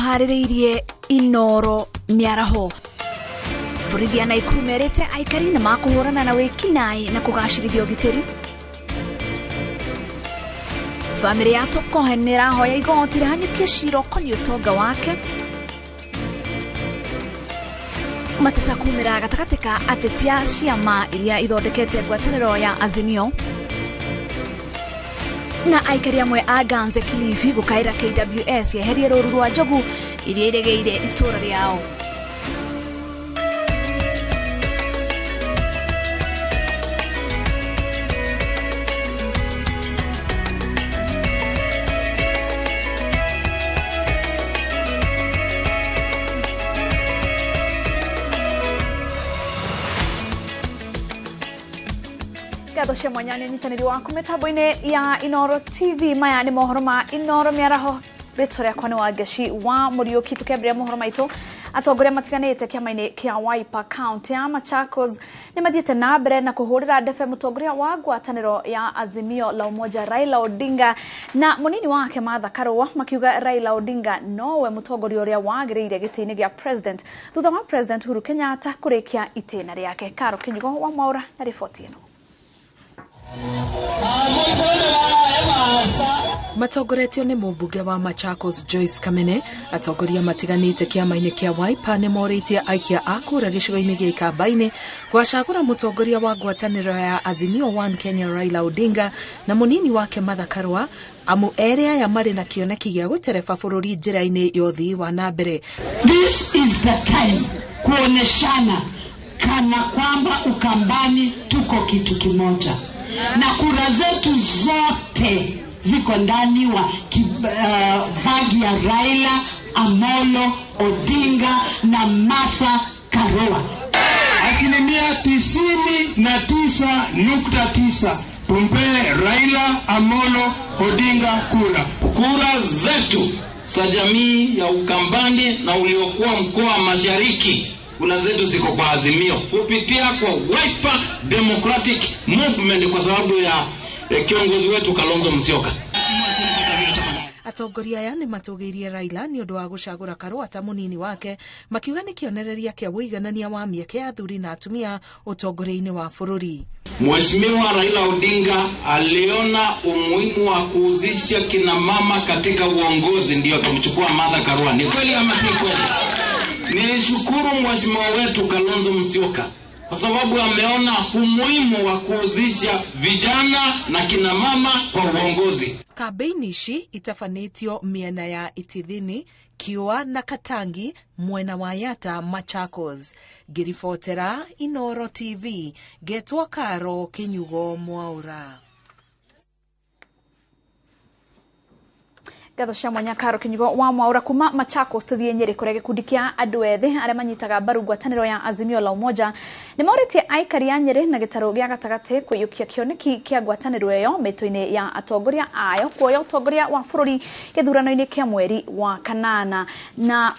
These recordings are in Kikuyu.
Ũharĩrĩirie Inoro Mĩaraho. Borithi a Naikuru merĩte aikari nĩ makũhũrana na wĩkinaĩ na kũgacĩrithia ũgitĩri. Bamĩrĩ ya Cohen nĩ ĩrahoya igoti rĩhanyũkie cira ũkoniĩ ũtonga wake. Mateta kumĩra gatagatĩ ka ateti a ciama iria ithondekete ngwatanĩro ya Azimio. Na aikari amwe a Ganze Kilifi gũkaĩra KWS yeherie rũru rwa njogu iria iregeire itũra rĩao. Ngatho cia mwanya nĩ ũnyitanĩri waku mĩtambo-inĩ ya Inoro TV. Maya nĩ mohoro ma Inoro Mĩaraho. Rĩtwa rĩakwa nĩ Wangeci wa Mũriũki. Tũkĩambĩrĩria mohoro maitũ, atongoria matiganĩte kĩama-inĩ kĩa Wiper county ya Machakos nĩ mathiĩte na mbere na kũhũrĩra ndebe mũtongoria wa ngwatanĩro ya Azimio la Umoja Raila Odinga na mũnini wake Martha Karua, makiuga Raila Odinga nowe mũtongoria ũrĩa wagĩrĩire gĩtĩ-inĩ gĩa president thutha wa President Uhuru Kenyatta kũrĩkia itĩna rĩake. Karo Kinyugo wa Mwaura na riboti ĩno. Matongoretio nĩ mũmbunge wa Machakos Joyce Kamene, atongoria matiganĩte kĩama-inĩ kĩa Wiper nĩ morĩtie aikia a kura gĩcigo-inĩ gĩa Ikamba-inĩ gwacagũra mũtongoria wa ngwatanĩro ya Azimio One Kenya Raila Odinga na mũnini wake Martha Karua, amu erĩ aya marĩ na kĩoneki gĩa gũtereba bũrũri njĩra-inĩ ya ũthii wa na mbere. This is the time kuoneshana kana kwamba Ukambani tuko kitu kimoja na kura zetu zote ziko ndani wa bagi ya Raila Amolo Odinga na Martha Karua. 99.9% tumpee Raila Amolo Odinga kura. Kura zetu za jamii ya Ukambani na uliokuwa mkoa wa Mashariki, kura zetu ziko kwa Azimio kupitia kwa Wiper Democratic Movement kwa sababu ya kiongozi wetu Kalonzo Musyoka. Atongoria aya nĩ matũgĩirie Raila nĩ ũndũ wa gũcagũra Karua ta mũnini wake, makiuga nĩ kĩonereria kĩa ũiganania wa mĩeke ya athuri na atumia ũtongoria-inĩ wa bũrũri. Mheshimiwa Raila Odinga aliona umuhimu wa kuhusisha kina mama katika uongozi, ndio akamchukua Martha Karua. Ni kweli ama si kweli? Nishukuru mheshimiwa wetu Kalonzo Musyoka kwa sababu ameona umuhimu wa kuhusisha vijana na kina mama kwa uongozi. Kambeini ici itabanĩtio mĩena ya Itithini, Kiũa na Katangi mwena wa Yatta Machakos. Ngĩribotera Inoro TV, ngetwo Karo Kinyugo Mwaura. Ngatho cia mwanya Karo Kinyugo wa Mwaura. Kuma Machakos tuthie Nyeri kuria gĩkundi kĩa andũ ethĩ arĩa manyitaga mbaru ngwatanĩro ya Azimio la Umoja nĩ morĩtie aikari a Nyeri na gĩtarũ gĩa gatagatĩ kũiyũkia kĩoneki kĩa ngwatanĩro ĩyo mĩtũ-inĩ ya atongoria ayo kuoya ũtongoria wa bũrũri gĩthurano-inĩ kĩa mweri wa kanana. Na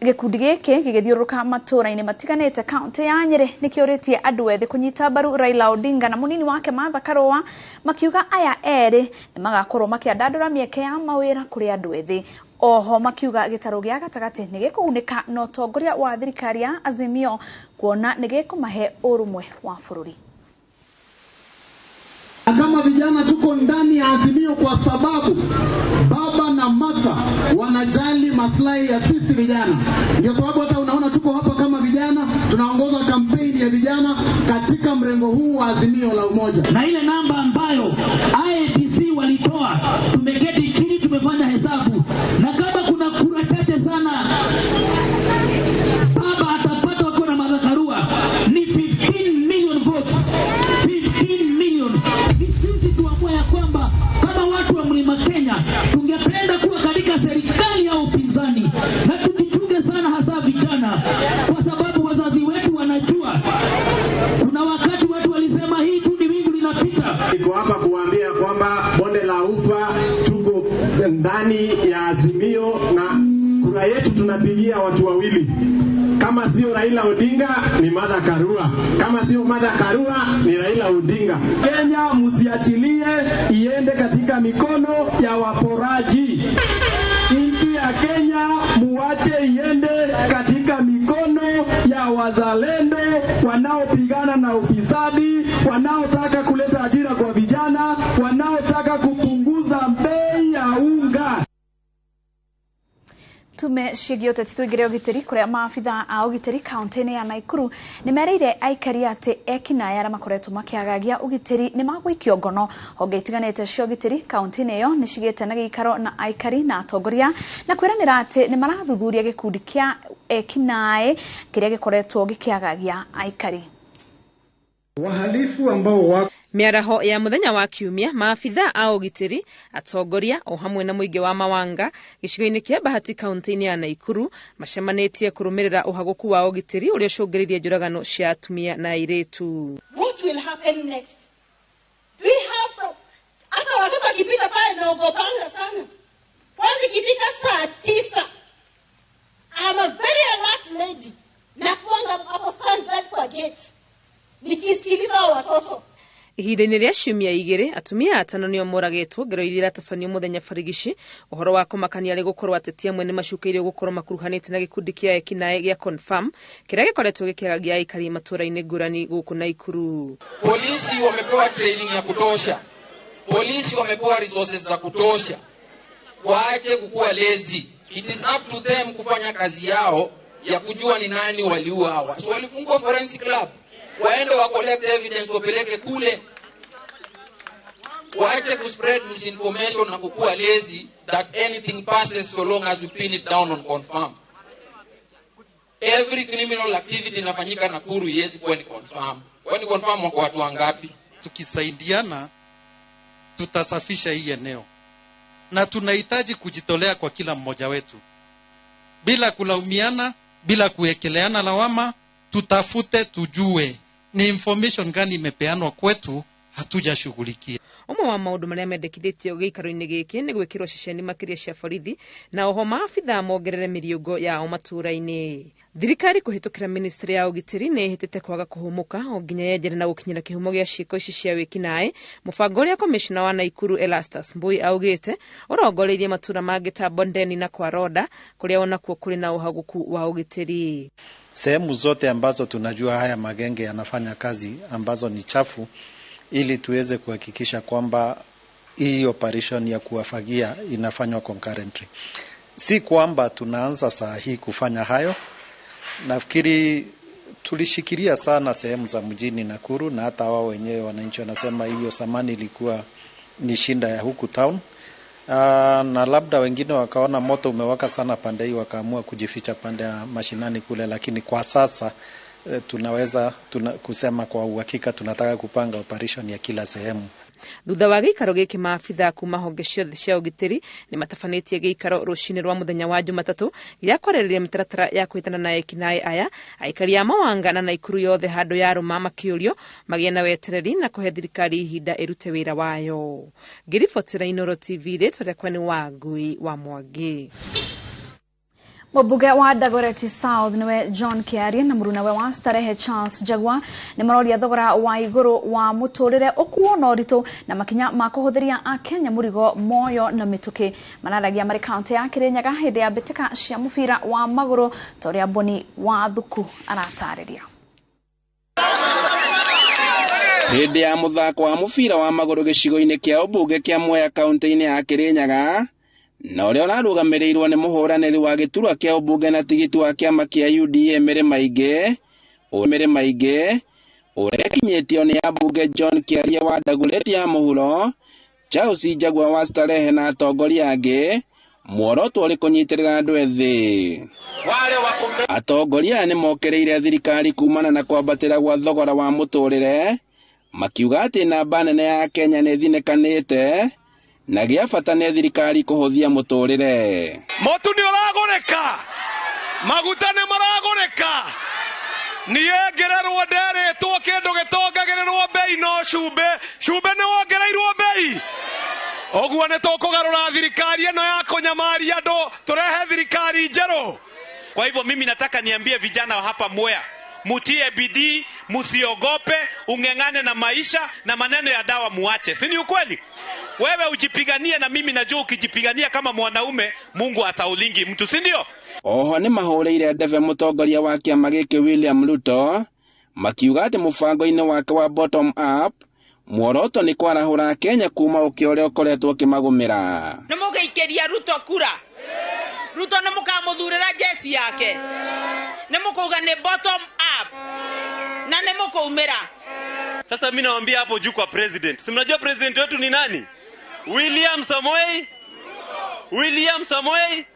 gĩkundi gĩkĩ gĩgĩthiũrũrũka matũũra-inĩ matiganĩte kaunti ya Nyeri nĩkĩũrĩtie andũ ethĩ kũnyita mbaru Raila Odinga na mũnini wake Martha Karua, makiuga aya erĩ nĩ magakorwo makĩandandũra mĩeke ya mawĩra kũrĩ andũ ethĩ. Oho makiuga gĩtarũ gĩa gatagatĩ nĩ gĩkũgunĩka na ũtongoria wa thirikari ya Azimio kuona nĩ gĩkũmahe ũrũmwe wa bũrũri. Kama vijana tuko ndani ya Azimio kwa sababu baba na Martha wanajali maslahi ya sisi vijana. Ndio sababu hata unaona tuko hapa kama vijana, tunaongoza kampeni ya vijana katika mrengo huu wa Azimio la Umoja. Na ile namba ambayo IEBC walitoa, tumeketi chini tumefanya hesabu, na kama kuna kura chache sana baba atapata wakiwa na Martha Karua ni 15 million votes. 15 million. Sisi tuamue ya kwamba kama watu wa Mlima Kenya tungependa kuwa katika serikali ya upinzani, na tujichunge sana hasa vijana, kwa sababu wazazi wetu wanajua. Kuna wakati watu walisema hii tu ni wingu linapita. Niko hapa kuambia kwamba bonde la ufa tuko ndani ya Azimio na kura yetu tunapigia watu wawili. Kama sio Raila Odinga ni Martha Karua. Kama sio Martha Karua ni Raila Odinga. Kenya msiachilie iende katika mikono ya waporaji. Nchi ya ya Kenya muache iende katika mikono ya wazalendo wanaopigana na ufisadi, wanaotaka kuleta ajira kwa vijana, wanaotaka kupunguza bei ya unga. Tume ciĩgiĩ ũteti tũingĩre ũgitĩri kũrĩa maabitha a ũgitĩri kaunti-inĩ ya Nakuru nĩ mereire aikari atĩ ekinaĩ arĩa makoretwo makĩagagia ũgitĩri nĩ magũikio ngono. Honge itiganĩte cia ũgitĩri kaunti-inĩ ĩyo nĩ cigĩte na gĩikaro na aikari na atongoria na kwĩranĩra atĩ nĩ marathuthuria gĩkundi kĩa ekinaĩ kĩrĩa gĩkoretwo gĩkĩagagia aikari. Wahalifu ambao wako Mĩaraho ya mũthenya wa kiumia, maabitha a ũgitĩri, atongoria o hamwe na mũingĩ wa Mawanga gĩcigo-inĩ kĩa Bahati kaunti-inĩ ya Nakuru macemanĩtie kũrũmĩrĩra ũhagũku wa ũgitĩri ũrĩa ũcũngĩrĩirie njũragano cia atumia na airĩtu. What will happen next? We have some, hata watoto wakipita pale naogopanga sana. Kwanza ikifika saa 9, I'm a very alert lady. Nakuanga hapo stand by kwa gate. Nikisikiliza watoto. Ihinda-inĩ rĩa ciumia 2 atumia 5 nĩo moragĩtwo ngero iria iratabanio mũthenya barigici. Ũhoro wa kũmakania arĩ gũkorwo ateti amwe nĩ macukĩirio gũkorwo makuruhanĩte na gĩkundi kĩa ekinaĩ gĩa Confirm kĩrĩa gĩkoretwo gĩkĩagagia aikari matũũra-inĩ ngũrani gũkũ Nakuru. Polisi wamepewa training ya kutosha, polisi wamepewa resources za kutosha, waache kukuwa lazy. It is up to them kufanya kazi yao ya kujua ni nani waliua hawa. So walifungua forensic lab, waende wa collect evidence wapeleke kule. Waache ku spread misinformation na kukua lazy that anything passes so long as we pin it down on Confirm. Every criminal activity inafanyika Nakuru iwezi kuwa ni Confirm. Kwa ni Confirm wako watu wangapi? Tukisaidiana tutasafisha hii eneo, na tunahitaji kujitolea kwa kila mmoja wetu bila kulaumiana, bila kuekeleana lawama. Tutafute tujue ni information gani imepeanwa kwetu hatujashughulikia. Ũmwe wa maũndũ marĩa mendekithĩtio gĩikaro-inĩ gĩkĩ nĩ gwĩkĩrwo ceceni makĩria cia borithi na oho maabitha mongerere mĩriũngo yao matũũra-inĩ. Thirikari kũhĩtũkĩra ministry ya ũgitĩri nĩ ĩhĩtĩte kwaga kũhũmũka o nginya yenjere na gũkinyĩra kĩhumo gĩa ciĩko ici cia wĩkinaĩ. Mũbango ũrĩa komishona wa Nakuru Elastus Mbui augĩte ũrongoreirie matũũra mangĩ ta Bondeni na Kwaroda kũrĩa onakuo kũrĩ na ũhagũku wa ũgitĩri. Sehemu zote ambazo tunajua haya magenge yanafanya kazi ambazo ni chafu, ili tuweze kuhakikisha kwamba hii operation ya kuwafagia inafanywa concurrently. Si kwamba tunaanza saa hii kufanya hayo. Nafikiri tulishikilia sana sehemu za mjini Nakuru, na hata wao wenyewe wananchi wanasema hiyo samani ilikuwa ni shinda ya huku town. Na labda wengine wakaona moto umewaka sana pande hii wakaamua kujificha pande ya mashinani kule, lakini kwa sasa tunaweza kusema kwa uhakika tunataka kupanga operation ya kila sehemu. Thutha wa gĩikaro gĩkĩ maabitha kuma honge ciothe cia ũgitĩri nĩ matabanĩtie gĩikaro rũcinĩ rwa mũthenya wa Jumatatũ gĩa kwarĩrĩria mĩtaratara ya kũhĩtana na ekinaĩ aya. Aikari a Mawanga na Nakuru yothe handũ ya rũma makĩũrio magĩe na wetereri na kũhe thirikari ihinda ĩrute wĩra wayo. Ngĩribotera Inooro TV, rĩtwa rĩakwa nĩ Wangui wa Mwangi. Mũmbunge wa Dagoretti South niwe John Kiarie na mũrunawe wa Starehe Charles Jaguar nĩ maroria thogora wa igũrũ wa mũtũrĩre ũkuo na ũritũ na makinya ma kũhũthĩria Akenya mũrigo moyo na mĩtũkĩ. Mararagia marĩ kaunti ya Kirinyaga hĩndĩ ya mbĩtĩka cia mũbira wa magũrũ ta ũrĩa Boni wa Thuku aratarĩria. Hĩndĩ ya mũthako wa mũbira wa magũrũ gĩcigo-inĩ kĩa ũmbunge kĩa Mwea kaunti-inĩ ya Kirinyaga na ũrĩa ũrarũgamĩrĩirwo nĩ mũhũranĩri wa gĩturwa kĩa ũmbunge na tigiti wa kĩama kĩa UDA Mĩrĩ Maingĩ ũrĩa kinyĩtio nĩ ambunge John Kiarie wa Dagoretti ya mũhuro, Charles Jaguar wa Starehe na atongoria angĩ, muoroto ũrĩ kũnyitĩrĩra andũ ethĩ. Atongoria aya nĩmokereire thirikari kumana na kwambatĩra gwa thogora wa mũtũrĩre, makiuga atĩ namba nene ya Kenya nĩ ĩthinĩkanĩte na gĩa bata nĩ thirikari kũhũthia mũtũrĩre. Mũtu nĩ ũragũrĩka, maguta nĩ maragũrĩka, niĩ ngĩrerwo nderĩtwo kĩndũ gĩtongagĩrĩrwo bei no cumbĩ, cumbĩ nĩ wongereirwo bei. Ũguo nĩ tũkũgarũra thirikari ĩno ya kũnyamaria andũ, tũrehe thirikari njerũ. Kwa hivyo mimi nataka niambie vijana wa hapa Mwea, Mutie bidii, musiogope, ung'eng'ane na maisha na maneno ya dawa muache, si ni ukweli? Wewe ujipiganie, na mimi najua ukijipigania kama mwanaume, Mungu ataulingi mtu, si ndio? Oho nĩ mahũrĩire ndebe mũtongoria wa kĩama gĩkĩ William Ruto makiuga atĩ mũbango-inĩ wake wa bottom up muoroto nĩ kwarahũra Kenya kuma ũkĩa ũrĩa ũkoretwo ũkĩmagũmĩra. Nĩ mũgĩikĩria Ruto kura? Ruto nĩ mũkamũthurĩra jeci yake? Nĩ mũkauga nĩ bottom up na nĩ mũkaumĩra? Sasa mimi nawaambia hapo juu kwa president, si mnajua president wetu ni nani? William Samoei, William Samoei.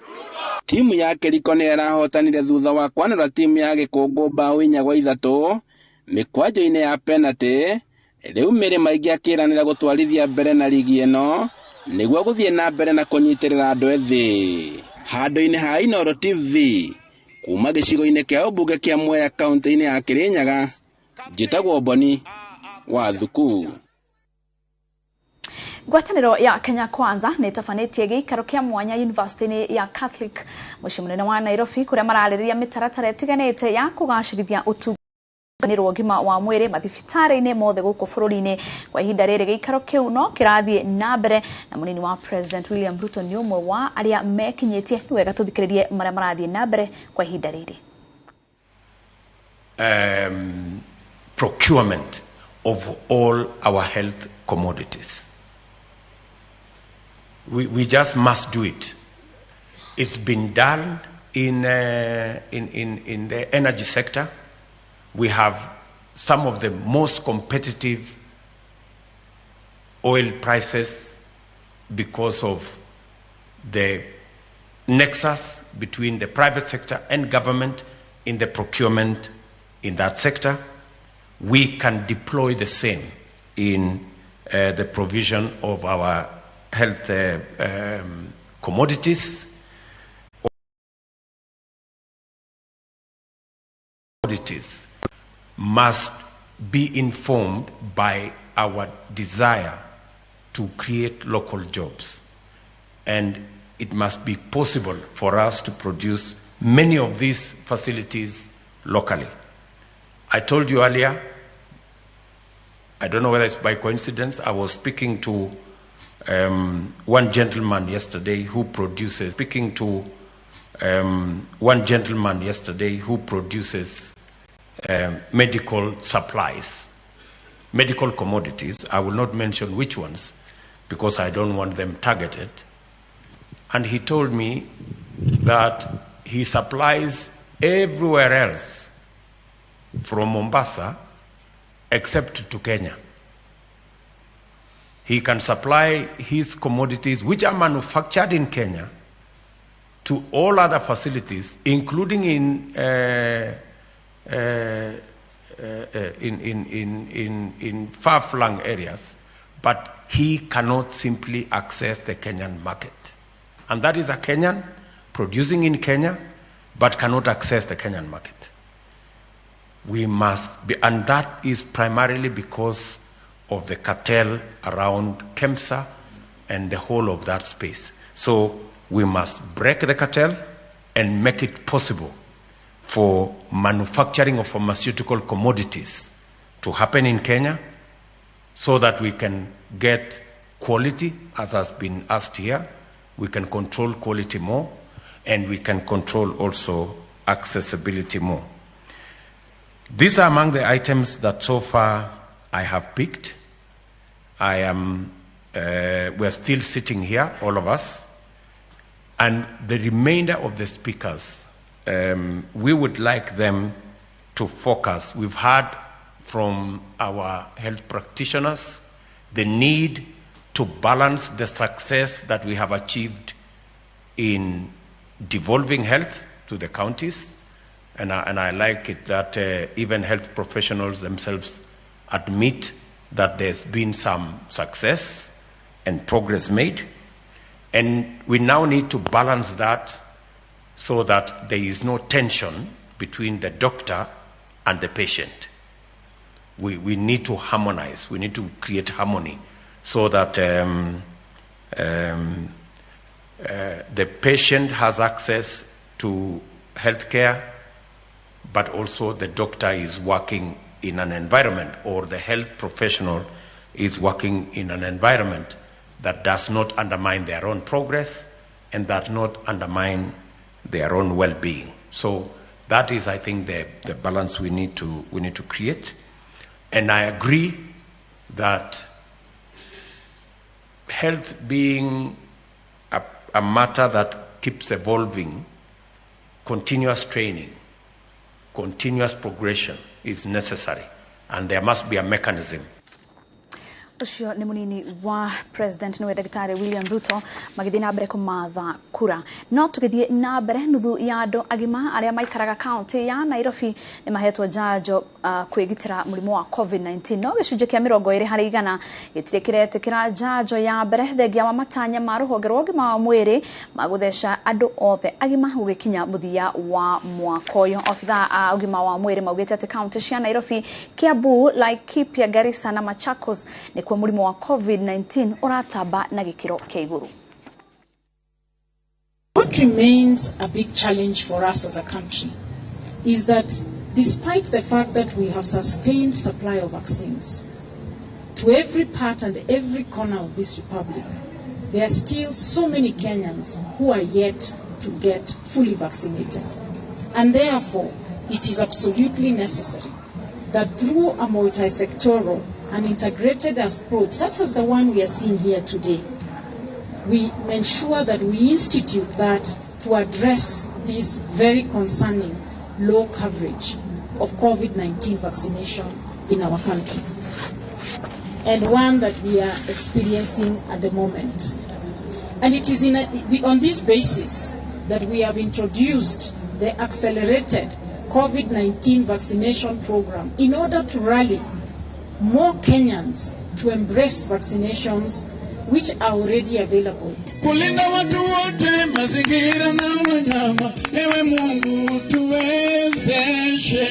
Timu ya Kĩriko nĩ ĩrahotanire thutha wa kwanũra timu ya Gĩkũngũ mbaũ 4-3 mĩkwanjo-inĩ ya penalty. Rĩu Mĩrĩ Maingĩ akĩranĩra gũtwarithia mbere na ligi ĩno nĩguo gũthiĩ na mbere na kũnyitĩrĩra andũ ethĩ. Handũ-inĩ ha Inooro TV kuma gĩcigo-inĩ kĩa ũmbunge kĩa Mwea kaũntĩ-inĩ ya Kĩrĩnyaga, njĩtagwo Boni wa Thuku. Ngwatanĩro ya Kenya Kwanza nĩ ĩtabanĩtie gĩikaro kĩa mwanya University ya Catholic mũciĩ mũnene wa Nairobi kũrĩa mararĩrĩria mĩtaratara ĩtiganĩte ya kũgacĩrithia ũtungatĩri ũgima wa mwĩrĩ mathibitarĩ-inĩ mothe gũkũ bũrũri-inĩ. Kwa ihinda rĩrĩ gĩikaro kĩu no kĩrathiĩ na mbere na mũnini wa President William Ruto nĩ ũmwe wa arĩa mekinyĩtie. Nĩ wega tũthikĩrĩrie marĩa marathiĩ na mbere kwa ihinda rĩrĩ. Procurement of all our health commodities. We just must do it. It's been done in the energy sector. We have some of the most competitive oil prices because of the nexus between the private sector and government in the procurement in that sector. We can deploy the same in the provision of our health commodities. Commodities must be informed by our desire to create local jobs. And it must be possible for us to produce many of these facilities locally. I told you earlier, I don't know whether it's by coincidence, I was speaking to one gentleman yesterday who produces, medical supplies, medical commodities. I will not mention which ones because I don't want them targeted. And he told me that he supplies everywhere else from Mombasa except to Kenya. He can supply his commodities, which are manufactured in Kenya, to all other facilities, including in far-flung areas, but he cannot simply access the Kenyan market. And that is a Kenyan producing in Kenya, but cannot access the Kenyan market. We must be, and that is primarily because of the cartel around KEMSA and the whole of that space. So we must break the cartel and make it possible for manufacturing of pharmaceutical commodities to happen in Kenya so that we can get quality, as has been asked here. We can control quality more, and we can control also accessibility more. These are among the items that so far I have picked. We're still sitting here, all of us, and the remainder of the speakers, we would like them to focus. We've heard from our health practitioners the need to balance the success that we have achieved in devolving health to the counties. And I like it that even health professionals themselves admit that there's been some success and progress made. And we now need to balance that so that there is no tension between the doctor and the patient. We need to harmonize. We need to create harmony so that the patient has access to healthcare, but also the doctor is working in an environment, or the health professional is working in an environment that does not undermine their own progress and that not undermine their own well-being. So that is, I think, the balance we need to create. And I agree that health being a matter that keeps evolving, continuous training, continuous progression is necessary, and there must be a mechanism. Ucio ni munini wa president niwe Daktari William Ruto magithii na mbere kumatha kura. No tugithie na mbere, nuthu ya andu agima aria maikaraga kaunti ya Nairobi ni mahetwo njanjo kwigitira murimu wa COVID-19, no gicunjĩ kia 20% gĩtirĩ kĩretĩkĩra njanjo ya mbere thengia wa matanya ma rũhonge rwa ũgima wa mwĩrĩ ma gũtheca andũ othe agima gũgĩkinya mũthia wa mwaka ũyũ. Obithaa a ũgima wa mwĩrĩ maugĩte atĩ kaunti cia Nairobi, Kiambu, Laikipia, Garissa na Machakos nĩkuo mũrimũ wa COVID-19 ũratamba na gĩkĩro kĩa igũrũ. What remains a big challenge for us as a country is that despite the fact that we have sustained supply of vaccines to every part and every corner of this republic, there are still so many Kenyans who are yet to get fully vaccinated. And therefore, it is absolutely necessary that through a multi-sectoral and integrated approach, such as the one we are seeing here today, we ensure that we institute that to address this very concerning low coverage of COVID-19 vaccination in our country, and one that we are experiencing at the moment. And it is on this basis that we have introduced the accelerated COVID-19 vaccination program in order to rally more Kenyans to embrace vaccinations which are already available. Kulinda watu wote, mazingira na wanyama, ewe Mungu tuwezeshe.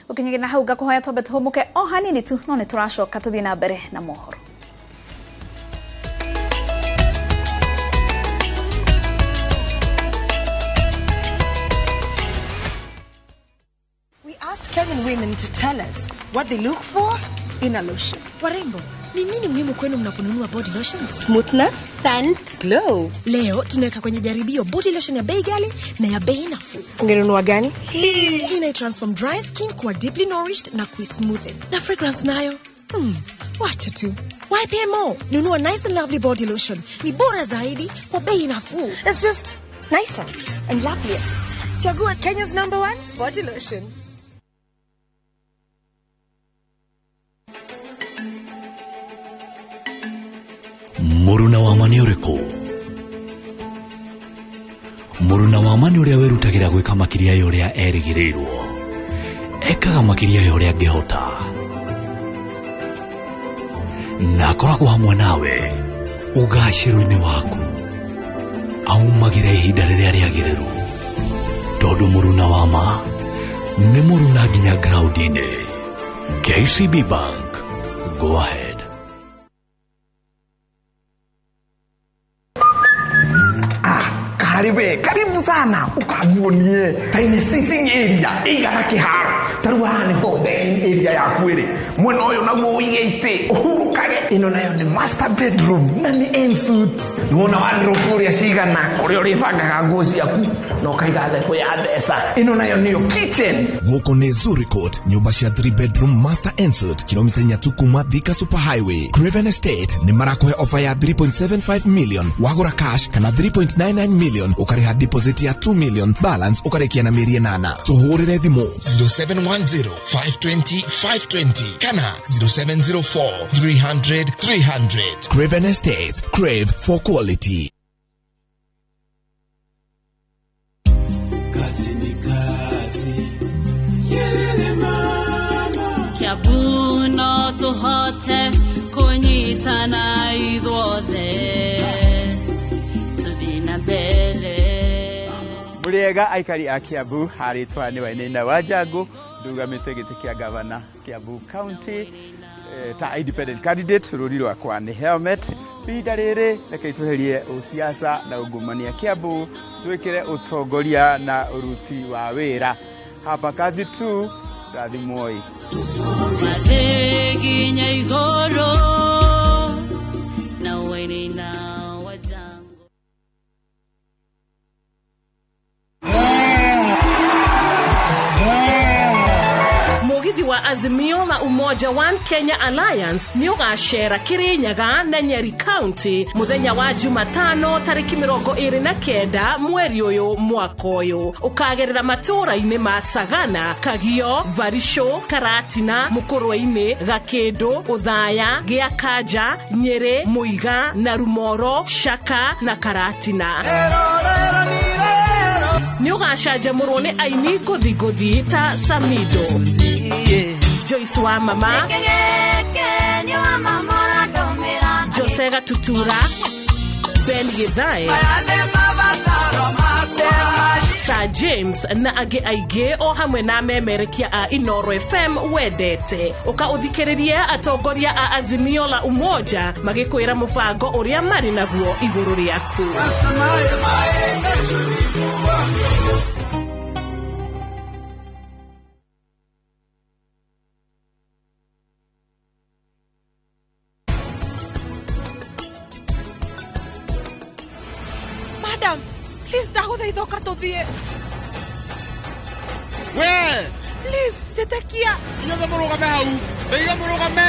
Ukinyigina na hau ngakuhoya twambe tuhumuke o hanini tu, no nĩ tũracoka tũthiĩ na mbere na mohoro. We asked Kenyan women to tell us what they look for in a lotion. Warembo, ni nini muhimu kwenu mnaponunua body lotion? Smoothness, scent, glow. Leo tunaweka kwenye jaribio body lotion ya bei ghali na ya bei nafuu. Ungenunua gani? Hii ina transform dry skin kuwa deeply nourished na kuismoothen. Na fragrance nayo? Wacha tu. Why pay more? Nunua Nice and Lovely body lotion. Ni bora zaidi kwa bei nafuu. It's just nicer and lovelier. Chagua Kenya's #1 body lotion. Mũruna wa ma nĩ ũrĩkũ? Mũruna wa ma nĩ ũrĩa wĩrutagĩra gwĩka makĩria ya ũrĩa erĩgĩrĩirwo. Ekaga makĩria ya ũrĩa angĩhota. Na akoragwo hamwe nawe ũgacĩru-inĩ waku. Aumagĩra ihinda rĩrĩa rĩagĩrĩru. Tondũ mũruna wa ma nĩ mũruna nginya ground-inĩ. KCB Bank. Go ahead. Karibu, karibu sana ukaguonie taini sitting area igana kiharo taru haha niho decking area yaku iri mwena uyu naguo uige iti uhurukage ino nayo ni master bedroom na ni en suite niwona wardrobe uria cigana kuria uribangaga nguo ciaku na ukaiga thebũ ya mbeca ino nayo niyo kitchen. Guku ni Zuri Court, nyumba cia 3 bedroom master en suite kilomita 4 tu kuma Thika Super Highway. Craven Estate ni marakuhe offer ya 3.75 million wagura cash kana 3.99 million ukariha deposit ya 2 million balance ukarikia na mĩeri 8. Tuhurire thimu 0710 520 520 kana 0704 300 300. Craven Estate, crave for quality. Kazi ni kazi. Yelele mama. Kiambu no tũhote kũnyitana ithuothe tũthiĩ na mbere. Mũrĩega aikari a Kiambu, harĩtwa nĩ Wainaina wa Njangu, Ndugamĩte gĩtĩ kĩa gavana Kiambu County ta independent candidate. Rũri rwakwa nĩ helmet. Ihinda rĩrĩ reke tweherie ũsiasa na ungumania Kiambu, twĩkĩre ũtongoria na ũruti wa wĩra. Hapa kazi tu, rathimwoi. Mathĩ nginya igũrũ na wainaina wa jango. Mugithi wa Azimio la Umoja One Kenya Alliance nĩ ũgacera Kirinyaga na Nyeri County mũthenya wa Jumatano tarĩki 29 mweri ũyũ mwaka ũyũ. Ũkagerera matũũra-inĩ ma Sagana, Kagio, Varisho, Karatina, Mũkũrwe-inĩ, Gakĩndũ, Ũthaya, Gĩakanja, Nyĩrĩ, Mũiga, na Rumoro, Shaka na Karatina. Nĩ ũgacanjamũrwo nĩ aini ngũthi ngũthi ta Samido, Joyce wa Mama, Jose Gatutura, Ben Githae, Sir James na angĩ aingĩ o hamwe na memerekia a Inoro FM wendete. Ũka ũthikĩrĩrie atongoria a Azimio la Umoja magĩkwĩra mũbango ũrĩa marĩ naguo igũrũ rĩaku. Madam, please ndagũthaitha ũka tũthiĩ. We! Please, njĩtĩkia. Inyuothe mũrũgame hau. Ndaiga mũrũgame.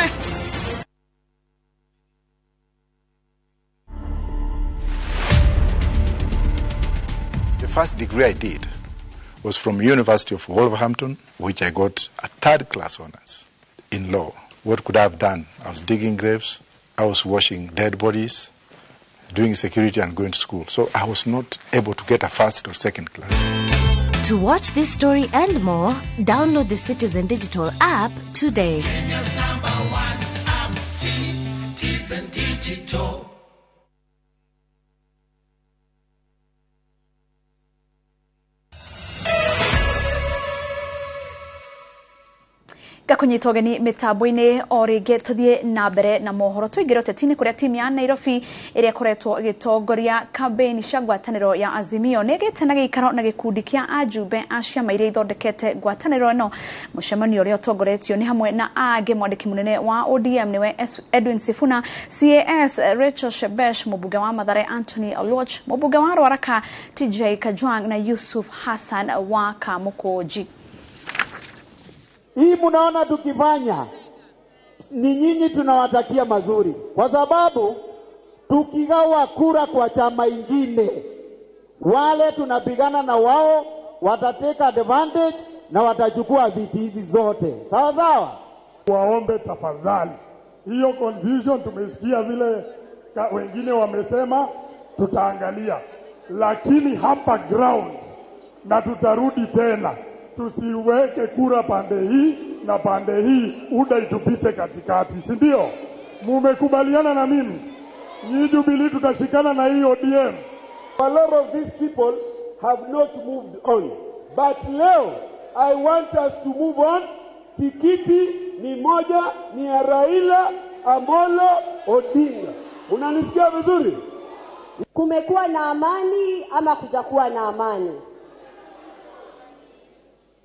The first degree I did was from University of Wolverhampton, which I got a third class honors in law. What could I have done? I was digging graves, I was washing dead bodies, doing security and going to school. So I was not able to get a first or second class. To watch this story and more, download the Citizen Digital app today. Kenya's number one app, Citizen Digital. Gakunyita ũgeni mĩtambo-inĩ o rĩngĩ tũthiĩ na mbere na mohoro. Tũingĩre ũteti-inĩ kũrĩa timu ya Nairobi ĩrĩa ĩkoretwo ĩgĩtongoria kambĩini cia ngwatanĩro ya Azimio nĩ ĩgĩte na gĩikaro na gĩkundi kĩa ajumbe a ciama iria ithondekete ngwatanĩro ĩno. Mũcemanio ũrĩa ũtongoretio nĩ hamwe na angĩ mwandĩki mũnene wa ODM nĩwe Edwin Sifuna, CAS Rachel Shebesh, mũmbunge wa Mathare Anthony Oluoch, mũmbunge wa Ruaraka TJ Kajwang na Yusuf Hassan wa Kamukunji. Hii munaona tukifanya ni nyinyi tunawatakia mazuri, kwa sababu tukigawa kura kwa chama ingine, wale tunapigana na wao watateka advantage na watachukua viti hizi zote. Sawa sawa? Waombe tafadhali, hiyo confusion tumesikia vile wengine wamesema, tutaangalia, lakini hapa ground na tutarudi tena. Tusiweke kura pande hii na pande hii, UDA itupite katikati, si ndio? Mumekubaliana na mimi? Ni Jubilee tutashikana na hii ODM. A lot of these people have not moved on. But leo, I want us to move on. Tikiti ni moja, ni ya Raila Amolo Odinga. Unanisikia vizuri? Kumekuwa na amani ama kujakuwa na amani?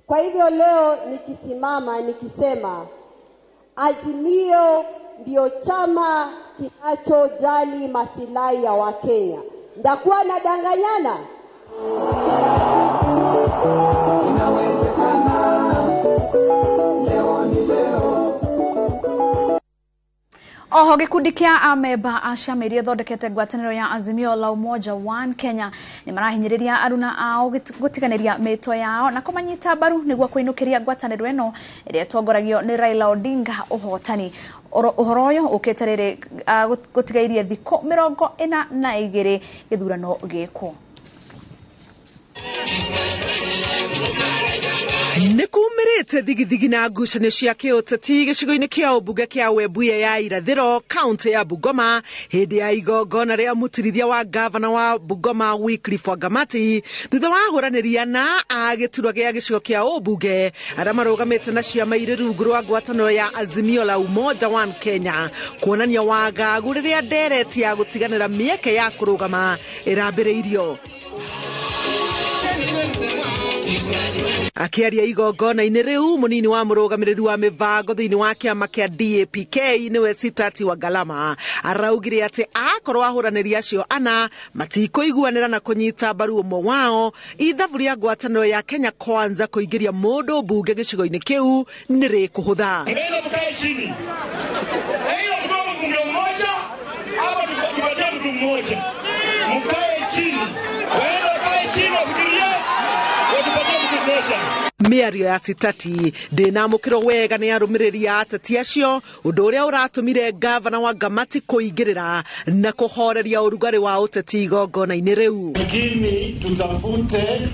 Kwa hivyo leo nikisimama nikisema Azimio ndio chama kinachojali masilahi ya Wakenya, ndakuwa nadanganyana? Inawezekana, leo ni leo. Oho gikundi kia ameba a ciama iria ithondekete ngwatanĩro ya Azimio la Umoja One Kenya nĩ marahinyĩrĩria aruna ao gũtiganĩria mĩto yao na kũmanyita mbaru nĩguo kũinũkĩria ngwatanĩro ĩno ĩrĩa ĩtongoragio nĩ Raila Odinga ũhotani. Ũhoro ũyũ ũkĩte rĩrĩ gũtigairie thikũ 42 gĩthurano gĩkwo. Nĩ kumĩrĩte thigithigi na ngucanio cia kĩũteti gĩcigo-inĩ kĩa ũmbunge kĩa Webuye ya irathĩro kaũntĩ ya Bungoma hĩndĩ ya igongona rĩa mũtirithia wa gavana wa Bungoma Wycliffe Wangamati thutha wa ahũranĩri ana a gĩturwa gĩa gĩcigo kĩa ũmbunge arĩa marũgamĩte na ciama irĩ rungu rwa ngwatanĩro ya Azimio la Umoja One Kenya kuonania wagagu rĩrĩa ndereti ya gũtiganĩra mĩeke ya kũrũgama ĩrambĩrĩirio. Akĩaria igongona-inĩ rĩu mũnini wa mũrũgamĩrĩri wa mĩbango thĩinĩ wa kĩama kĩa DAPK nĩwe Sitati wa Galama araugire atĩ akorwo ahũranĩri acio ana matikũiguanĩra na kũnyita mbaru ũmwe wao ithabu rĩa ngwatanĩro ya Kenya Kwanza kũingĩria mũndũ mbunge gĩcigo-inĩ kĩu nĩ rĩkũhũtha. Mkae chini. Hiyo mbunge mmoja ama tupatie mtu mmoja. Mkae chini. Wewe kae chini wafikirie watupatie mtu mmoja. Mĩario ya Sitati ndĩnamũkĩrwo wega nĩ arũmĩrĩri a ateti acio ũndũ ũrĩa ũratũmire gavana wa Ngamati kũingĩrĩra na kũhoreria ũrugarĩ wa ũteti igongona-inĩ rĩu. Lakini tutafute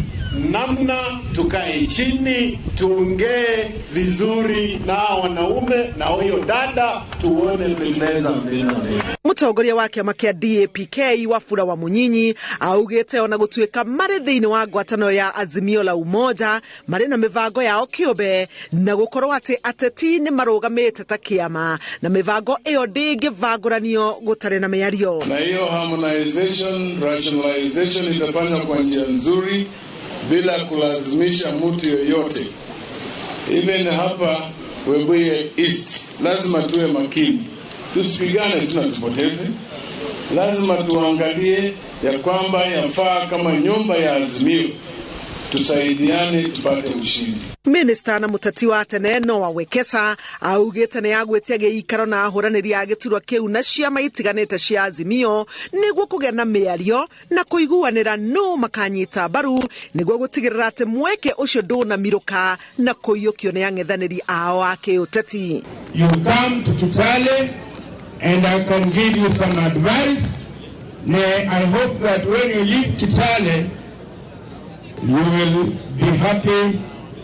namna tukae chini tuongee vizuri na wanaume na huyo dada tuone meza mbele. Mũtongoria wa kĩama kĩa DAPK Wafula wa Munyinyi augĩte ona gũtuĩka marĩ thĩinĩ wa ngwatanĩro ya Azimio la Umoja marĩ na mĩbango yao kĩũmbe na gũkorwo atĩ ateti nĩ marũgamĩte ta kĩama na mĩbango ĩyo ndĩngĩbangũranio gũtarĩ na mĩario. Na hiyo harmonization, rationalization itafanywa kwa njia nzuri bila kulazimisha mtu yoyote. Even hapa Webuye East lazima tuwe makini, tusipigane tunatupoteze. Lazima tuangalie ya kwamba yafaa kama nyumba ya Azimio tusaidiane tupate ushindi. Minista na mũteti wa tene Noah Wekesa augĩte nĩ agwĩtia gĩikaro na ahũranĩri a gĩturwa kĩu na ciama itiganĩte cia Azimio nĩguo kũgĩa na mĩario na kũiguanĩra nũ makanyita mbaru nĩguo gũtigĩrĩra atĩ mweke ũcio ndũnamirũka na kũiyũkio nĩ ang'ethanĩri ao a kĩũteti. You come to Kitale and I can give you some advice. I hope that when you leave Kitale you will be happy.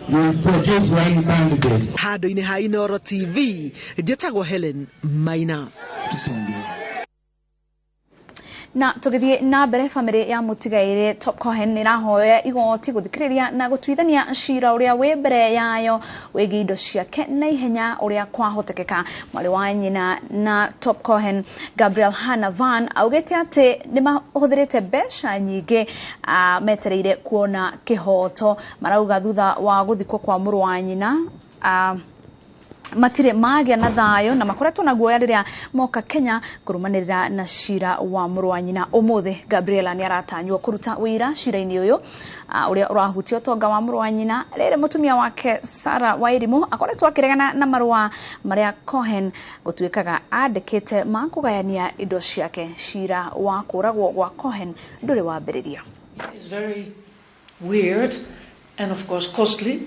You will produce one candidate. Handũ-inĩ ha Inooro TV, njĩtagwo Helen Maina. Na tũgĩthiĩ na mbere, bamĩrĩ ya mũtigairĩ Top Cohen ĩrahoya igoti gũthikĩrĩria na gũtuithania cira ũrĩa wĩ mbere yayo wĩgiĩ indo ciake na ihenya ũrĩa kwahotekeka. Mwarĩ wa nyina na Top Cohen Gabriel Hanavan augĩte atĩ nĩ mahũthĩrĩte mbeca nyingĩ metereire kuona kĩhoto. Marauga thutha wa gũthikwo kwa mũrũ wa nyina matirĩ magĩa na thayũ na makoretwo na guoya rĩrĩa moka Kenya kũrũmanĩrĩra na cira wa mũrũ wa nyina. Ũmũthĩ Gabriela nĩ aratanywo kũruta wĩra cira-inĩ ũyũ ũrĩa ũrahutia ũtonga wa mũrũ wa nyina. Rĩrĩ mũtumia wake Sarah Wairimu akoretwo akĩregana na marũa marĩa Cohen gũtuĩkaga andĩkĩte ma kũgayania indo ciake. Cira wa kũragwo gwa Cohen ndũrĩ wambĩrĩria. It's very weird and of course costly.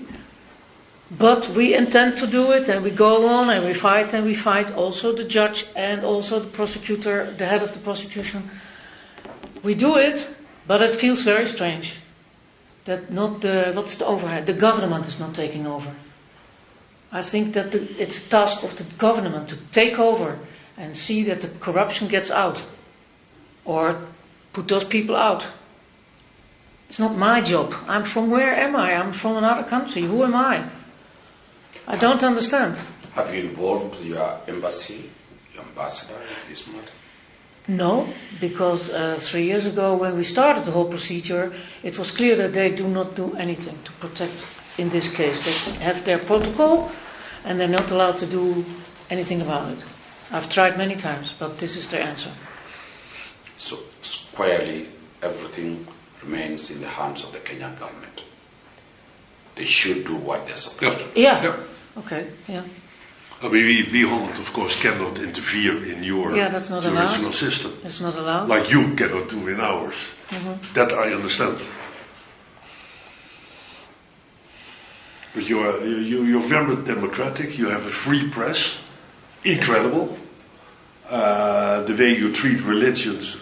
But we intend to do it, and we go on and we fight, also the judge and also the prosecutor, the head of the prosecution. We do it, but it feels very strange that not the, what's the overhead, the government is not taking over. I think that it's a task of the government to take over and see that the corruption gets out or put those people out. It's not my job. I'm from, where am I? I'm from another country. Who am I? I don't understand. Have you involved your embassy, your ambassador in this matter? No, because 3 years ago when we started the whole procedure, it was clear that they do not do anything to protect in this case. They have their protocol and they're not allowed to do anything about it. I've tried many times, but this is their answer. So squarely, everything remains in the hands of the Kenyan government. They should do what they're supposed to do. Yeah. Yeah. Okay. Yeah. I mean, we Holland, of course, cannot interfere in your jurisdictional system. It's not allowed. Like you cannot do in ours. Mm-hmm. That I understand. But you're very democratic. You have a free press. Incredible. The way you treat religions,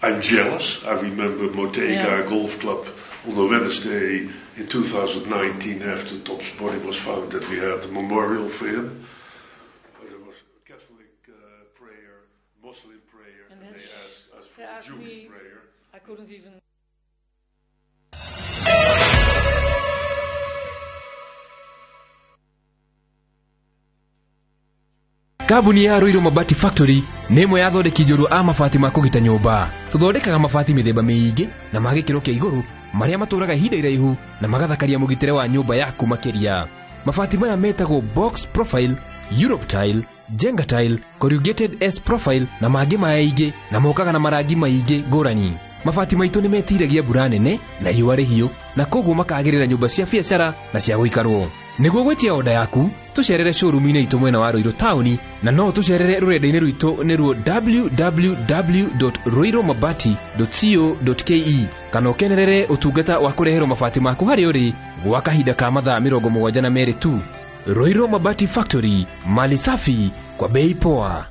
I'm jealous. I remember Motega Golf Club on a Wednesday. in 2019, after Tom's body was found, that we had a memorial for him. There was a Catholic prayer, Muslim prayer, and they asked us for a Jewish prayer. I couldn't even. Kambuni ya Ruiru Mabati Factory nĩ ĩmwe ya athondeki njorua a mabati ma kũgita nyũmba. Tũthondekaga mabati mĩthemba mĩingĩ na ma gĩkĩro kĩa igũrũ marĩa matũraga ihinda iraihu na magathakaria mũgitĩre wa nyũmba yaku makĩria. Mabati maya metagwo box profile, Europe tile, Jenga tile, corrugated S profile na mangĩ maingĩ na mokaga na marangi maingĩ ngũrani. Mabati maitũ nĩ metiragia mbura nene na riũa rĩhiũ na koguo makagĩrĩra nyũmba cia biacara na cia gũikarwo. Nĩguo gwĩtia oda yaku tũcerere showroom-inĩ itũ mwena wa Ruiru taũni na no tũcerere rũrenda-inĩ rwitũ nĩruo www.ruirumabati.co.ke kana ũkenerere ũtungata wa kũreherwo mabati maku harĩa ũrĩ gwa kahinda ka mathaa 72 tu. Ruiru Mabati Factory, mali safi kwa bei poa.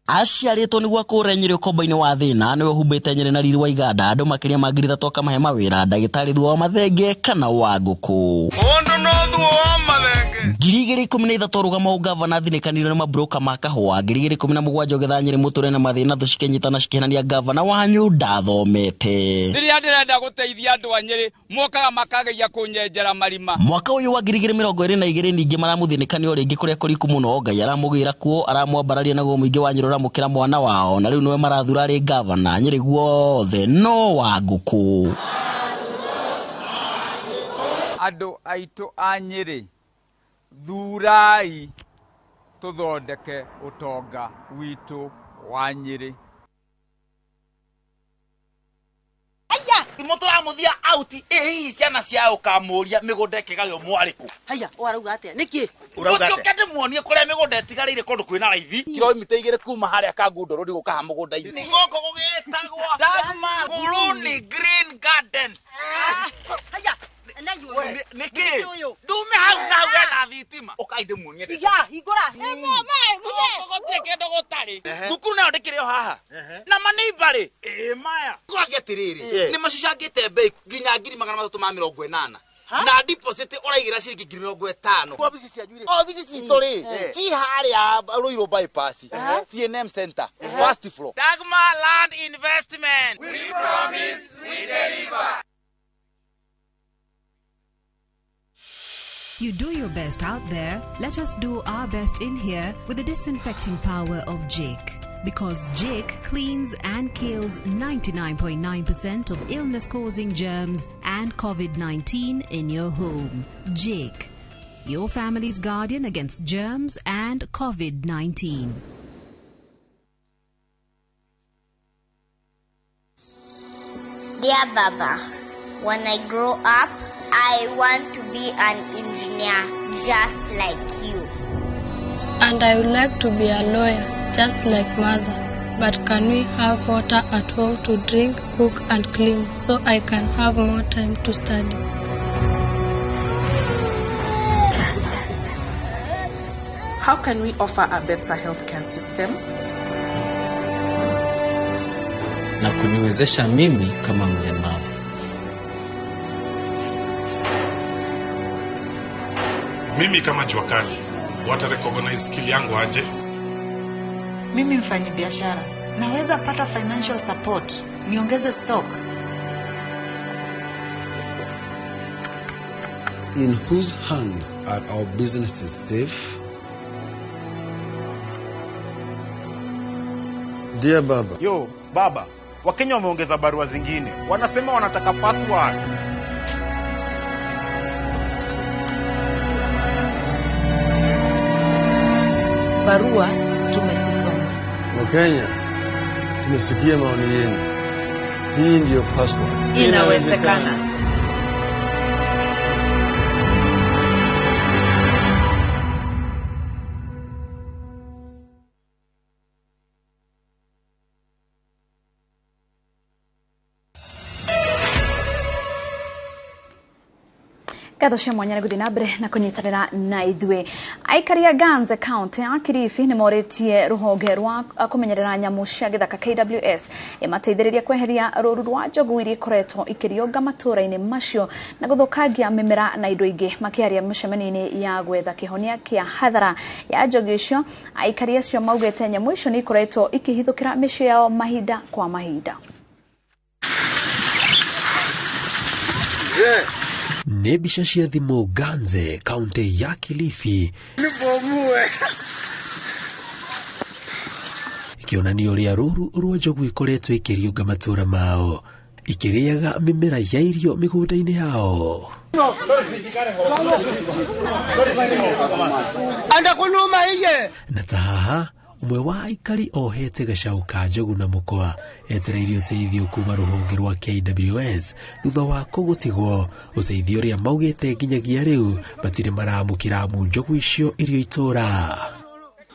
Aciarĩtwo nĩguo akũre Nyĩrĩ ũkombo-inĩ wa thĩna nĩwe ũhumbĩte Nyĩrĩ na riri wa iganda andũ makĩria ma 3,000 akamahe mawĩra ndagĩtarĩ thutha wa mathenge kana wa ngũkũ. Mũndũ no thuo wa mathenge. 2013 rũgama ũgavana thinĩkanire nĩ mabroka ma kahũa. 2017 ũgetha Nyĩrĩ mũtũre na mathĩna thũ cikĩnyitana cikĩhenania gavana wanyu ndathomete. Rĩrĩa ndĩrenda gũteithia andũ a Nyĩrĩ mokaga makageria kũnyenjera marima. Mwaka ũyũ wa 2022 ningĩ maramũthinĩkania o rĩngĩ kũrĩa kũriku mũno Ngai aramũgĩra kuo aramwambararia naguo mũingĩ wa Nyĩrĩ ũramũkĩra mwana wao na rĩu nĩwe marathura arĩ gavana Nyĩrĩ guothe no wa ngũkũ. Andũ aitũ a Nyĩrĩ thurai tũthondeke ũtonga witũ wa Nyĩrĩ. Aya mũtũramuthia out ĩ hihi ciana cia ũkamũria mĩgũnda ĩkĩgaywo mwarĩkũ. Haya ũrauga atĩa nĩkĩ ũrauga ndĩmuonie kũrĩa mĩgũnda ĩtigarĩire kũndũ kwĩna raithi kilomita 2 kuma harĩa Kangundo Road gũkaha mũgũnda-inĩ. Nĩ gũkũ gũgĩtagwo Dagmar Nguruni Green Gardens. Haya nĩkĩ ndume hau na hau hena thitima ũkai ndĩmuonie. Iga hingũra gũtirĩ kĩndũ gũtarĩ thukuru nayo ndĩkĩrĩ o haha na maneiba rĩ ĩ maya kũragia atĩrĩrĩ nĩ macucangĩte bei nginya 380,000 na deposit ũraigĩra ciringi 50,000. Obici cianyu rĩ obici citũ rĩ ci harĩa Ruiru bypass CNM Center first floor. Dagmar Land Investment, we promise we deliver. You do your best out there, let us do our best in here with the disinfecting power of Jake. Because Jake cleans and kills 99.9% of illness-causing germs and COVID-19 in your home. Jake, your family's guardian against germs and COVID-19. Dear Baba, when I grow up, I want to be an engineer just like you. And I would like to be a lawyer just like mother. But can we have water at home to drink, cook and clean so I can have more time to study? How can we offer a better healthcare system? Na kuniwezesha mimi kama mlemavu. Mimi kama jua kali, wata recognize skill yangu aje? Mimi mfanyi biashara, naweza pata financial support, niongeze stock. In whose hands are our businesses safe? Dear Baba. Yo, Baba, Wakenya wameongeza barua zingine. Wanasema wanataka password. Barua tumesisoma. Wakenya, tumesikia maoni yenu. Hii ndiyo password. Inawezekana. Ngatho cia mwanya nĩ gũthiĩ na mbere na kũnyitanĩra na ithuĩ. Aikari a Ganze kaunti ya Kilifi nĩ morĩtie rũhonge rwa kũmenyerera nyamũ cia gĩthaka KWS ĩmateithĩrĩrie kweheria rũũru rwa njogu iria ikoretwo ikĩrĩũnga matũũra-inĩ macio na gũthũkangia mĩmera na indo ingĩ. Makĩaria mĩcemanio-inĩ ya gwetha kĩhonia kĩa hathara ya njogu icio, aikari acio maugĩte nyamũ icio nĩ ikoretwo ikĩhithũkĩra mĩciĩ yao mahinda kwa mahinda. Nĩ mbica cia thimũ Ganze kaunti ya Kilifi ikĩonania ũrĩa rũũru rwa njogu ikoretwo ikĩriũnga matũũra mao ikĩrĩaga mĩmera ya irio mĩgũnda-inĩ yao. Na ta haha ũmwe wa aikari ohete gacau ka njogu na mũkwa etereire ũteithio kuma rũhonge rwa KWS thutha wa kũgũtigwo, ũteithio ũrĩa maugĩte nginyagia rĩu matirĩ maramũkĩra amu njogu icio irio itũra.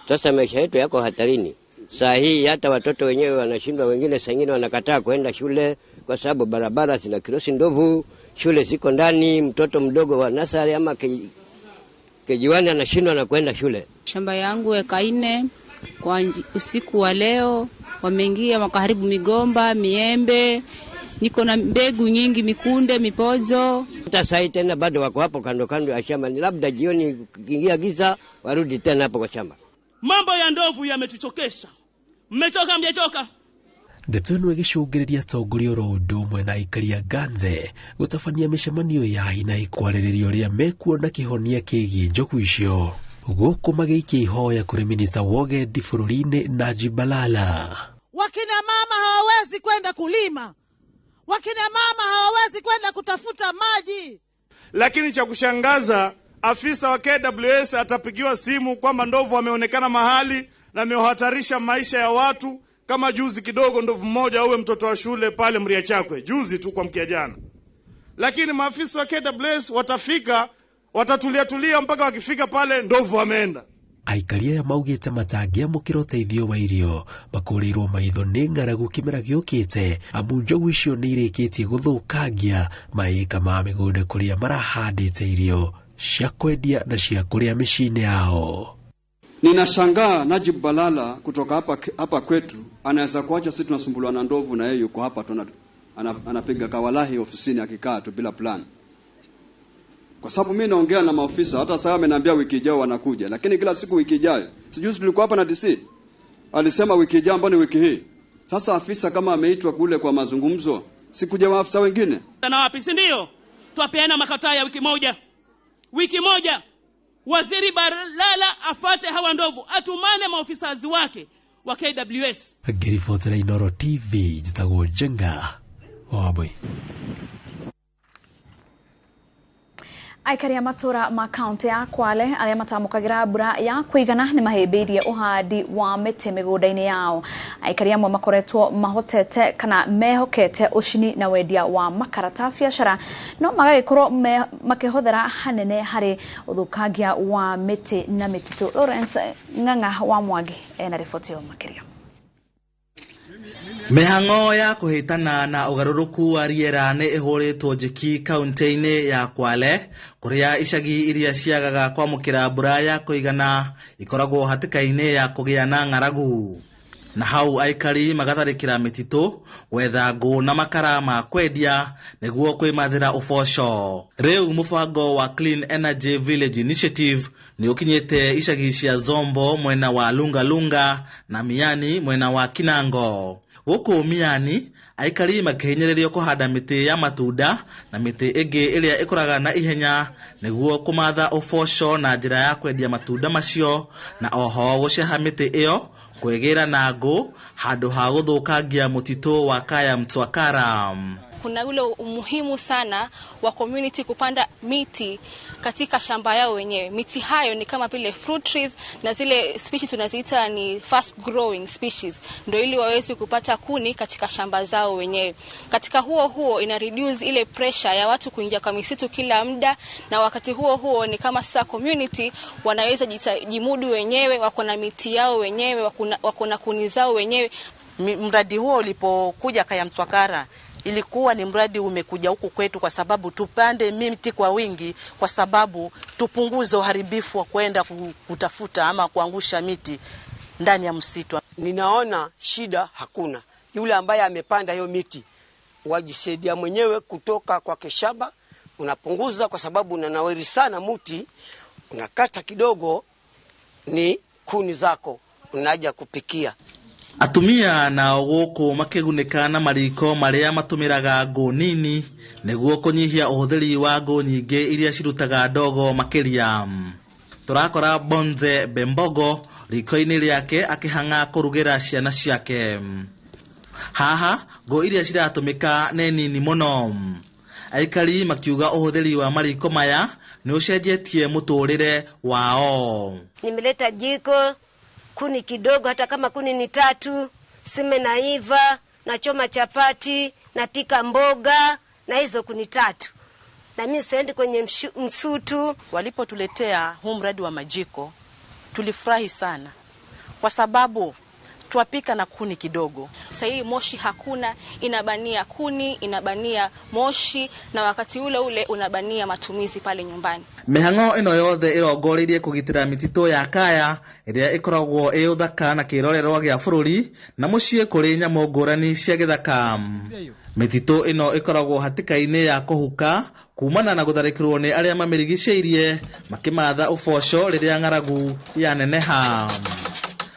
Sasa maisha yetu yako hatarini. Saa hii hata watoto wenyewe wanashindwa, wengine saa ingine wanakataa kwenda shule kwa sababu barabara zina kirosi ndovu, shule ziko ndani, mtoto mdogo wa nasari ama kejiwani anashindwa na kwenda shule. Shamba yangu eka 4 kwa usiku wa leo wameingia wakaharibu migomba, miembe, niko na mbegu nyingi, mikunde, mipojo. Hata saa tena bado wako hapo kando kando ya shamba, ni labda jioni kuingia giza warudi tena hapo kwa shamba. Mambo ya ndovu yametuchokesha. Mmechoka mjachoka? Ndeto ĩno ĩgĩcũngĩrĩria atongoria oro ũndũ ũmwe na aikari a Ganze gũtabania mĩcemanio ya hi na hi kwarĩrĩria ũrĩa mekuona kĩhonia kĩgiĩ njogu icio, gũkũ magĩikia ihoya kũrĩ minista wa ũgendi bũrũri-inĩ Najib Balala. Wakina mama hawawezi kwenda kulima, wakina mama hawawezi kwenda kutafuta maji. Lakini cha kushangaza, afisa wa KWS atapigiwa simu kwamba ndovu ameonekana mahali na amehatarisha maisha ya watu. Kama juzi kidogo ndovu mmoja uwe mtoto wa shule pale Mria Chakwe, juzi tu kwa mkia jana. Lakini maafisa wa KWS watafika, watatulia tulia mpaka wakifika pale ndovu ameenda. Aikari aya maugĩte matangĩamũkĩra ũteithio wa irio makũrĩirwo maitho nĩ ng'aragu kĩmera gĩũkĩte amu njogu icio nĩ irĩkĩtie gũthũkangia maĩka ma mĩgũnda kũrĩa marahandĩte irio cia kwendia na cia kũrĩa mĩciĩ-inĩ yao. Ninashangaa Najib Balala kutoka hapa kwetu anaweza kuacha sisi tunasumbuliwa na ndovu na yeye yuko hapa anapiga kawalahi ofisini akikaa tu bila plan. Kwa sababu mimi naongea na maofisa, hata sasa ameniambia wiki ijayo wanakuja, lakini kila siku wiki ijayo. Sijuzi tulikuwa hapa na DC. Alisema wiki ijayo ambayo ni wiki hii. Sasa afisa kama ameitwa kule kwa mazungumzo, sikuja maafisa wengine. Na wapi, si ndio? Twapeana makataa ya wiki moja. Wiki moja. Waziri Balala afate hawa ndovu, atumane maofisa wake wa KWS. Ngĩribotera Inooro TV, njĩtagwo Njenga Wambui. Aikari a matũra ma kaunti ya Kwale arĩa matamũkagĩra mbura ya kũigana nĩ mahĩmbĩirie ũhandi wa mĩtĩ mĩgũnda-inĩ yao. Aikari amwe makoretwo mahotete kana mehokete ũcini na wendia wa makara ta biacara, no magagĩkorwo makĩhũthĩra hanene harĩ ũthũkangia wa mĩtĩ na mĩtitũ. Lawrence Ng'ang'a wa Mwangi ena riboti ĩyo makĩria. Mĩhang'o ya kũhĩtana na ũgarũrũku wa rĩera nĩ ĩhũrĩtwo njeki kaunti-inĩ ya Kwale kũrĩa icagi iria ciagaga kwamũkĩra mbura ya kũigana ikoragwo hatĩka-inĩ ya kũgĩa na ng'aragu, na hau aikari magatharĩkĩra mĩtitũ gwetha ngũ na makara ma kwendia nĩguo kwĩmathĩra ũboco. Rĩu mũbango wa Clean Energy Village Initiative nĩ ũkinyĩte icagi cia Zombo mwena wa Lunga Lunga na Miani mwena wa Kinango. Gũkũ Miani aikari makĩhinyĩrĩrio kũhanda mĩtĩ ya matunda na mĩtĩ ĩngĩ ĩrĩa ĩkũraga na ihenya nĩguo kũmatha ũboco na njĩra ya kwendia matunda macio, na oho gũceha mĩtĩ ĩyo kwĩgĩra na ngũ handũ ha gũthũkangia mũtitũ wa Kaya Mtwakara. Kuna ule umuhimu sana wa community kupanda miti katika shamba yao wenyewe. Miti hayo ni kama vile fruit trees na zile species tunaziita ni fast growing species, ndio ili waweze kupata kuni katika shamba zao wenyewe. Katika huo huo ina reduce ile pressure ya watu kuingia kwa misitu kila muda, na wakati huo huo ni kama sasa community wanaweza jimudu wenyewe, wako na miti yao wenyewe, wako na kuni zao wenyewe. Mradi huo ulipokuja Kaya Mtwakara Ilikuwa ni mradi umekuja huku kwetu kwa sababu tupande miti kwa wingi, kwa sababu tupunguze uharibifu wa kwenda kutafuta ama kuangusha miti ndani ya msitu. Ninaona shida hakuna. Yule ambaye amepanda hiyo miti wajisaidia mwenyewe kutoka kwa keshaba, unapunguza kwa sababu unanawiri sana muti, unakata kidogo ni kuni zako unaja kupikia. Atumia nao gũkũ makĩgunĩka na mariko marĩa matũmĩraga ngũ nini nĩguo kũnyihia ũhũthĩri wa ngũ nyingĩ iria cirutaga ndogo makĩria. Tũrakora Bonze Bembogo riko-inĩ rĩake akĩhang'a kũrugĩra ciana ciake. Haha ngũ iria ciratũmĩka nĩ nini mũno. Aikari makiuga ũhũthĩri wa mariko maya nĩ ũcenjetie mũtũrĩre wao. Nimeleta jiko kuni kidogo, hata kama kuni ni tatu, sime naiva, nachoma chapati, napika mboga na hizo kuni tatu. Na mimi siendi kwenye msutu. Walipotuletea huu mradi wa majiko tulifurahi sana kwa sababu twapika na kuni kidogo. Sasa hii moshi hakuna, inabania kuni, inabania moshi na wakati ule ule unabania matumizi pale nyumbani. Mĩhang'o ĩno yothe ĩrongoreirie kũgitĩra mĩtitũ ya kaya ĩrĩa ĩkoragwo ĩ ũthaka na kĩrorerwa gĩa bũrũri na mũciĩ kũrĩ nyamũ ngũrani cia gĩthaka. Mĩtitũ ĩno ĩkoragwo hatĩka-inĩ ya kũhuka kumana na gũtharĩkĩrwo nĩ arĩa mamĩrigicĩirie makĩmatha ũboco rĩrĩa ng'aragu yaneneha.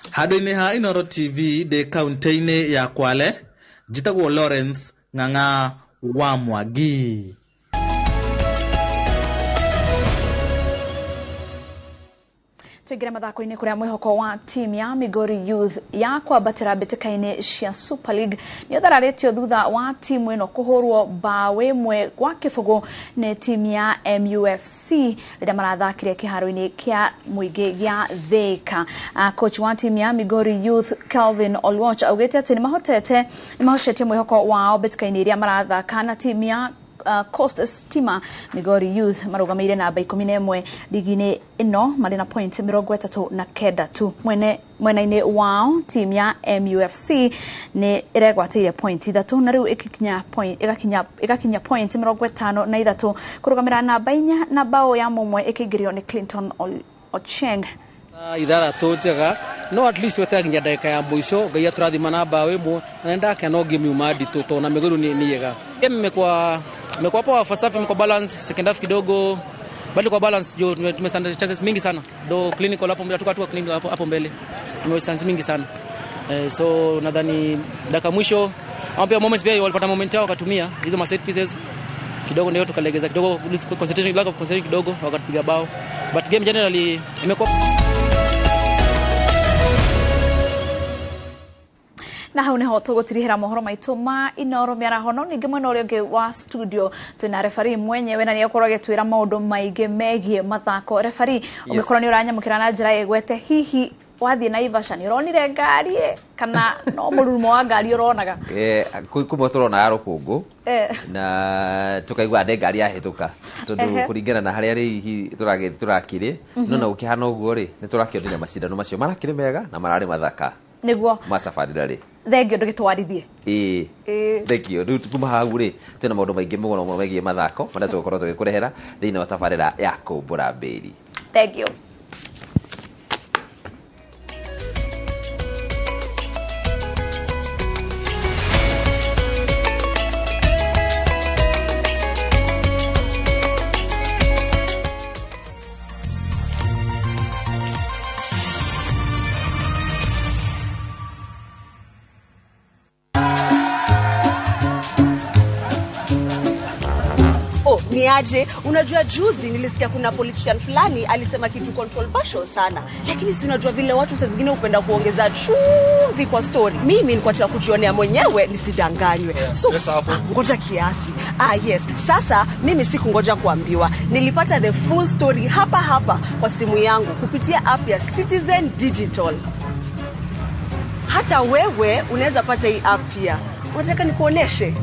Handũ-inĩ ha Inooro TV ndĩ kaunti-inĩ ya Kwale, njĩtagwo Lawrence Ng'ang'a wa Mwangi. Tuingire mathako-inĩ kũrĩa mwĩhoko wa timu ya Migori Youth ya kwambatĩra mbĩtĩka-inĩ cia Super League nĩ ũthararĩtio thutha wa timu ĩno kũhũrwo mbaũ ĩmwe gwa kĩbũgũ nĩ timu ya MUFC rĩrĩa marathakire kĩharo-inĩ kĩa mũingĩ gĩa Thika. Coach wa timu ya Migori Youth Kelvin Olwoch augĩte atĩ nĩmahocetie mwĩhoko wao mbĩtĩka-inĩ iria marathaka na timu ya Coast Stima. Migori Youth marugamĩire namba 11 ligi-inĩ ĩno marĩ na point 39 tu. Mwena-inĩ wao timu ya MUFC nĩ ĩregwatĩire point 3 na rĩu ĩgakinya point 53 kũrũgamĩra namba 4 na bao ya mũmwe ĩkĩingĩrio nĩ Clinton Ochieng. Ithathatũ njega no at least tweterera nginya ndagĩka ya mũico Ngai atũrathima na bao ĩmwe na nĩndakena no game yuma nditũ tondũ na Migori nĩ yega. Game imekuwa poa, first half imekuwa balance, second half kidogo bado kwa balance juu tumestand chances mingi sana. Though clinical hapo mbele tukatoka clinical hapo mbele. Tumewaste chances mingi sana. So nadhani dakika mwisho au pia moments pia walipata moment yao wakatumia hizo ma set pieces kidogo ndio tukalegeza kidogo concentration, lack of concentration kidogo wakatupiga bao. But game generally imekuwa na hau niho tũgũtirihĩra mohoro maitũ ma Inooro mĩaraho no ningĩ mwena ũrĩa ũngĩ wa studio twĩna referee mwenyewe na nĩegũkorwo agĩtwĩra maũndũ maingĩ megiĩ mathako. Referee, ũngĩkorwo nĩ ũranyamũkĩra na njĩra ĩgwete, hihi wathiĩ Naivasha nĩ ũronire ngari kana no mũrurumo wa ngari ũronaga? Kumwe tũrona ya rũkũngũ na tukaigua nĩ ngari yahĩtũka tondũ kũringana na harĩa rĩ tũrakĩrĩ no na gũkĩhana ũguo rĩ nĩ tũrakĩonire macindano macio marakĩrĩ mega na mararĩ mathaka nĩguo macabarĩra rĩ. Thengio ndũgĩtwarithie. Ĩĩ thengio. Rĩu kuma hau rĩ twĩna maũndũ maingĩ mũno mũno megiĩ mathako marĩa tũgũkorwo tũgĩkũrehera thĩinĩ wa tabarĩra ya kũmbũra mbĩri. Thengio. Aje, unajua juzi nilisikia kuna politician fulani alisema kitu controversial sana, lakini si unajua vile watu saa zingine hupenda kuongeza chumvi kwa story. Mimi nilikuwa nataka kujionea mwenyewe nisidanganywe. So ngoja kiasi. Yes. Sasa mimi sikungoja kuambiwa. Nilipata the full story hapa hapa kwa simu yangu kupitia app ya Citizen Digital. Hata wewe unaweza pata hii app pia. Unataka nikuoneshe?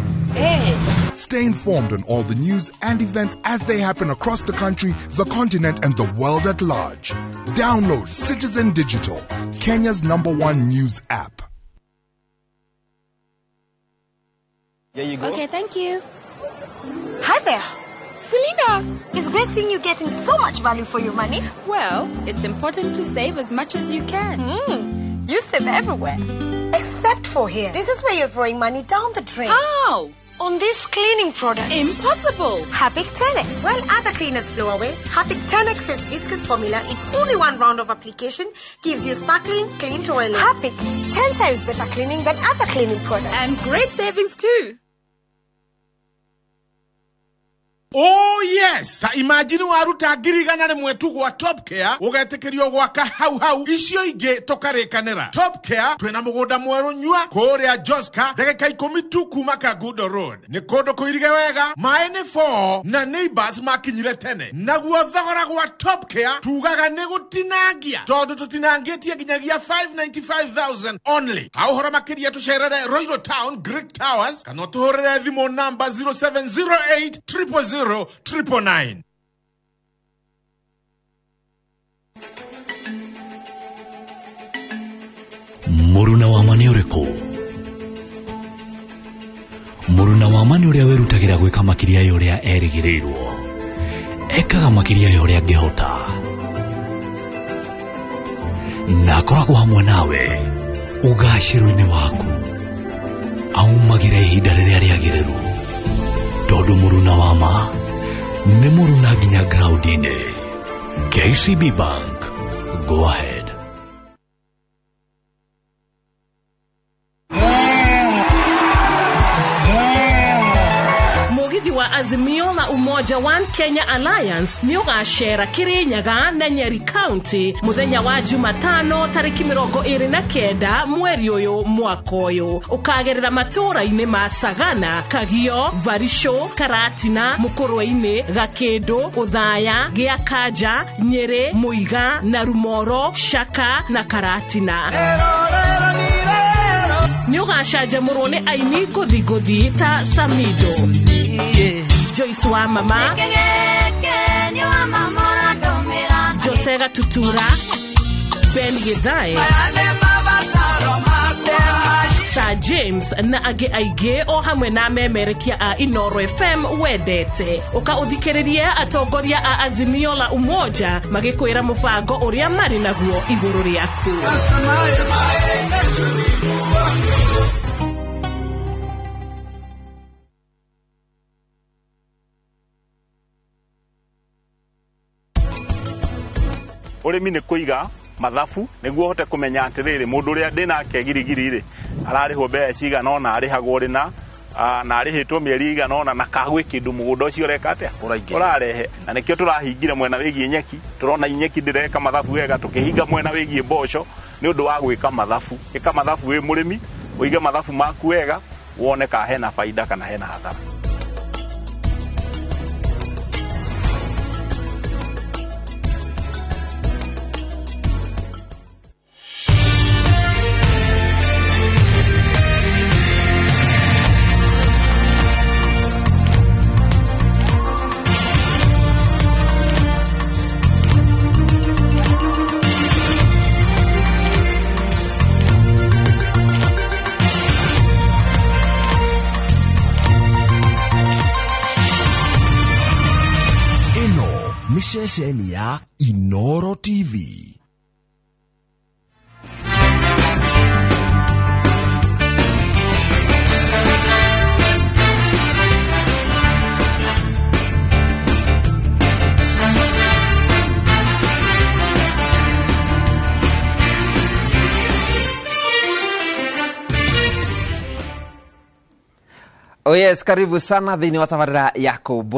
Stay informed on all the news and events as they happen across the country, the continent, and the world at large. Download Citizen Digital, Kenya's #1 news app. Here you go. Okay, thank you. Hi there. Selena! It's great seeing you getting so much value for your money. Well, it's important to save as much as you can. You save everywhere. Except for here. This is where you're throwing money down the drain. How? On these cleaning products. Impossible! Harpic 10X. While other cleaners blow away, Harpic 10X's viscous formula in only one round of application gives you sparkling, clean toilet. Harpic, 10 times better cleaning than other cleaning products. And great savings too. Oh yes, ta imagine waruta 100,000 tu gwa Top Care ugetekerio gwaka hau hau icio ingi tukarikanira. Top Care twina mugunda mweru nyua kuria Joska ndagika 10 tu kuma Kangundo Road. Ni kundu kuirige wega, mai ni 4 na neighbors makinyire tene. Naguo thogora gwa Top Care tugaga ni gutinangia tondu tutinangitie nginyagia 595,000 only. Ha uhoro makiria tucerere Royal Town Greek Towers kana tuhurire thimu namba 0708 000 999. Mũruna wa ma nĩ ũrĩkũ? Mũruna wa ma nĩ ũrĩa wĩrutagĩra gwĩka makĩria ya ũrĩa erĩgĩrĩirwo. Ekaga makĩria ya ũrĩa angĩhota. Na akoragwo hamwe nawe ũgacĩru-inĩ waku. Aumagĩra ihinda rĩrĩa rĩagĩrĩru. Tondũ mũruna wa ma nĩ mũruna nginya ground-inĩ. KCB Bank. Go ahead. Mugithi wa Azimio la Umoja One Kenya Alliance ni ugacera Kirinyaga na Nyeri County muthenya wa Jumatano tariki 29 mweri uyu mwaka uyu ukagerera matura-ini ma Sagana, Kagio, Varisho, Karatina, Mukurwe-ini, Gakindu, Uthaya, Giakaja, Nyeri, Muiga, Narumoro, Shaka na Karatina. Ni ugacanjamũrwo nĩ aini ngũthi ngũthi ta Samido, Joyce wa Mama, Jose Gatutura, Ben Githae, Sir James na angĩ aingĩ o hamwe na memerekia a Inoro FM wendete. Ũka ũthikĩrĩrie atongoria a Azimio la Umoja magĩkwĩra mũbango ũrĩa marĩ naguo igũrũ rĩaku. Urimi ni kuiga mathabu niguo hote kumenya atiriri mundu uria ndinake girigiri ri ararihwo mbeca cigana ona arihagwo rina na arihitwo mieri igana ona na kagwi kindu mugunda ucio ureka atia urarehe na nikio turahingire mwena wigie nyeki turona nyeki ndireka mathabu wega tukihinga mwena wigie mboco ni undu wa gwika mathabu. Ika mathabu wi murimi uige mathabu maku wega wone ka hena faida kana hena hathara. Ceceni ya Inoro TV. Oh yes, karibu sana thĩinĩ wa tabarĩra ya Kũmbũra.